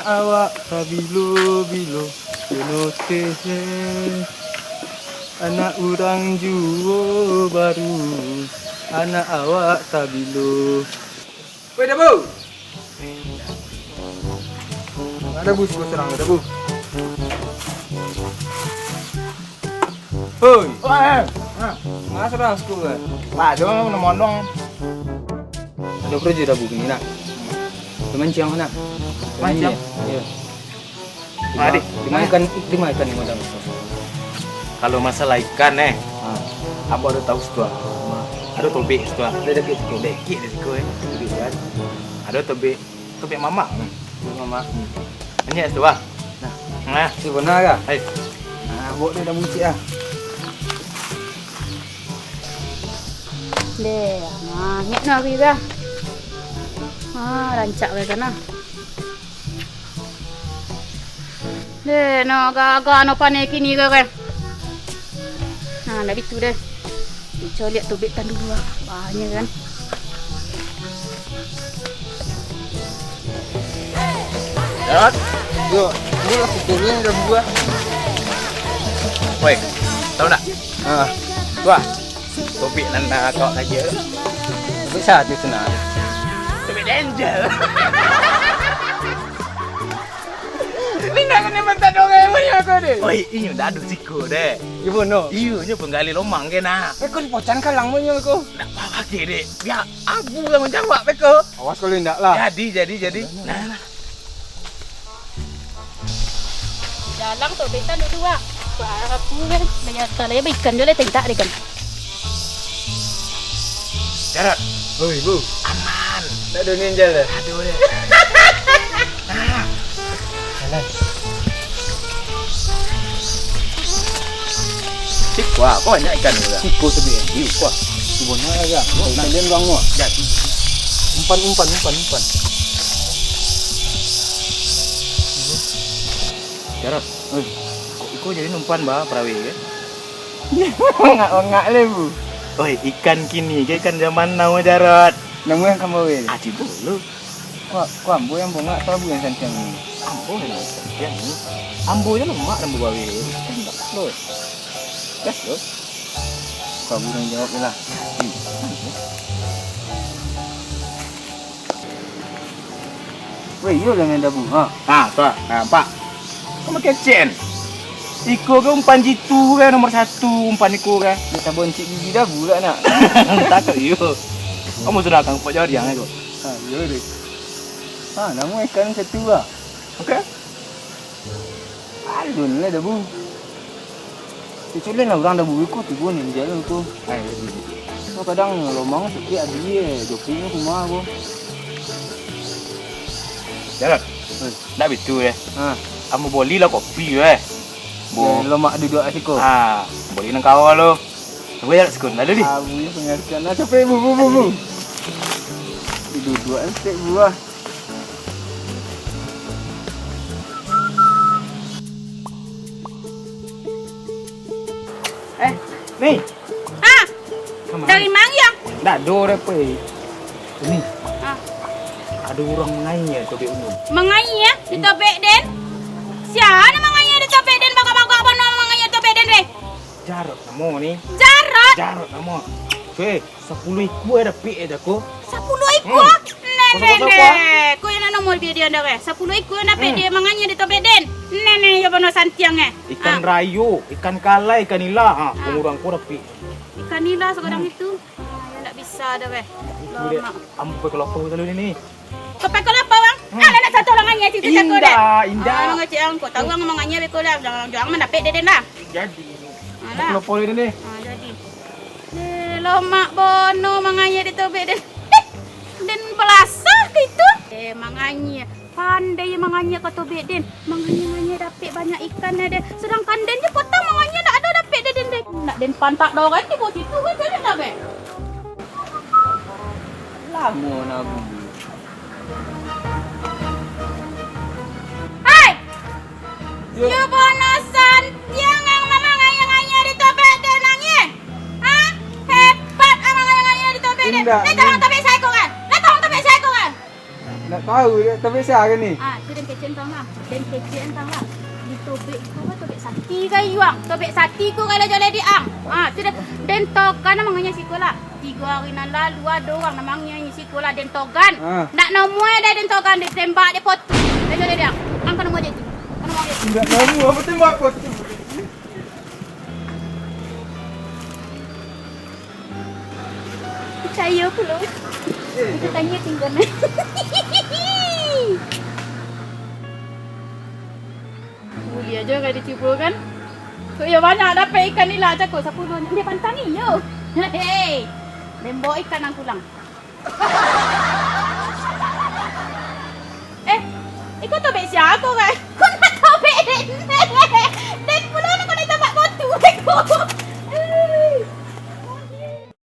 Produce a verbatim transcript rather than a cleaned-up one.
Awak tabilo-bilo, keno teh, anak urang juo baru, anak awak tabilo. Weh, Dabu! Ado Dabu, siko surang, Dabu. Hoi. Wah, eh. Ha. Manga surang siko, eh? Wah, ado namo doang. Ado karajo Dabu kini, nak. Mancing, nak. Mancing? Iyo. Ah, Dek. Di ma ikan, di ma ikan ni, Madam? Kalau masalah ikan, eh, ha, ambo ado tahu situ, ah. Ado tobek situ, ah. Ado dakek situ. Dakek di siko, eh. Tobek, kan. Ado tobek, tobek mamak. Hmm. Tobek mamak. Hmm. Banyak situ, ah. Nah. Nah. Itu bana kah? Hai. Nah, bawa dia dah buncit, ah. Deh, nah, ingat no hari dah. Ah, rancak bae kan, ah. Deh, no, gaga no paneh kini ko, kan. Nah, ndak bitu deh. Coliak tobek tan dulu lah. Banyak kan. Darat. Yo, ini lah kukurin udah buah. Woi, tahu ndak? Ah, wah. Topik nan nak kau saja. Topik satu senang. Topik danger. Ni nak kena bentak dua orang punya kau ni. Oi, inyo dah ado siko deh. Iyo, no. Iyo, nyo penggali lomang ke nak. Eh, kau dipocan kalang punya kau. Nak apa lagi dek? Biar abu tanggung jawab beko. Awas kalau indak lah. Jadi, jadi, jadi. Nah, nah. Dalang tu betan dulu, Wak. Wah, aku kan. Dah nyata lah, ya, ikan dulu, tentak deh, kan. Jarot. Oi, Bu. Aman. Tak ada ninja lah. Aduh, deh. Nah. Jalan. Cik, wah, kau banyak ikan tu, dah. Siko tu, dia. Iya, kuah. Ibu, nah, ya. Nah. Kalian bang, wah. Dah. Umpan, umpan, umpan, umpan. Jarot. Oi. Kok iko jadi umpan ba perawi ke? Ongak-ongak le, Bu. Oi, ikan kini ke ikan zaman now, Jarot. Nemu yang kamu, Wil? Aji bulu. Kok, kok ambo yang bongak atau ambo yang santiang ni? Ambo yang santiang ni. Ambo je lemak dan bawi. Kan tak lo. Gas lo. Kok ambo yang jawab je lah. Hmm. Weh, iyo lah main dabu, ha? Ha, tu lah. Ha, nampak. Kau makin cen. Iko ke umpan jitu ke nomor satu, umpan iko ke. Dia tambah encik gigi dabu lah, nak. Takut iyo. Kamu sudah kangkok jariang iko. Ha, iyo deh. Ha, namo ikan satu lah. Oke. Alun lah dabu. Cucu lain lah urang dabu iko tibo ni, dia lah iko. Ai, dabu. Kau kadang lomang sakik adi eh, joki ni rumah aku. Jarot. Oi. Ndak bitu eh. Ha. Ambo boli lah kopi eh. Bo. Ya, lomak duduak siko. Ah, boli nang kawa lo. Tunggu ya, sekun lalu ni. Abu ni pengertian lah, capek bu, bu, bu, bu. Duduak sek buah. Eh, Mi. Ha? Dari manga? Dak ado repe. Mi. Ha. Ado urang mangaia tobek unu. Mangaia di tobek den? Sia nan mangaia di tobek den, bagak-bagak bana mangaia tobek den, weh? Jarot namo ni. Jarot? Jarot namo. Weh. Sapuluah ikua dapek eh, Dako. Sapuluah ikua? Hmm. Neh, neh, neh. Ko yang nak nomor dia, dia dah, eh. Sapuluah ikua dapek dia mangaia di tobek den. Neh, neh, yo bana santiang eh. Ikan rayo, ikan kalai, ikan nila. Ha, pangurang ko dapek. Ikan nila sagadang itu. Ah, yo ndak bisa dah, eh. Lamak. Ambo pai ka lapau dulu ni. Kau pai ka lapau, bang? Hmm. Ah, nak satu orang mangaia situ jago deh. Indak, indak. Ah, mangecek ang, kau tahu ang mangaia beko dah. Jangan, jangan mandapek deden dah. Jadi. Alah. Pai ka lapau dulu ni. Ah, jadi. Eh, lomak bono mangaia di tobek den. Den balasah ka itu. Eh, mangaia. Pandai mangaia ka tobek den. Mangaia-ngaia dapek banyak ikan eh, den. Sedangkan den je potang mangaia ndak ado dapek den, den, den. Nak den pantak doh kan di bawah situ kan, jadi ndak, be? Lamo nabu. Hai! Yo. Yo bono santiang ang mangaia-ngaia di tobek den ang, ye? Ha? Hebat ang mangaia-ngaia di tobek den. Indak, Lai tahu tobek saiko kan? Lai tahu tobek saiko kan? Ndak tahu, tobek sia kan ni? Ah, tu dia. Kecek entah lah, den kecek entah lah. Di tobek iko kan tobek sati ka iwang, tobek sati ko kalau joleh di ang. Ha, sudah den tokan manganyo siko lah. Tigo hari nan lalu ado urang nan manganyo siko lah den tokan. Ha. Ndak namuah dah den tokan, den tembak dek potu. Den joleh di ang. Ang kano aja tu. Kano aja tu. Ndak namuah, apo tembak potu? Picayo pulo. Itu tanya tinggal. Buliah jo ka dicubo kan. Kok iyo banyak dapek ikan nila cako sapuluah. Dia pantang iyo. Hei. Dembok ikan nang pulang. Eh, iko tobek sia ko, Kak?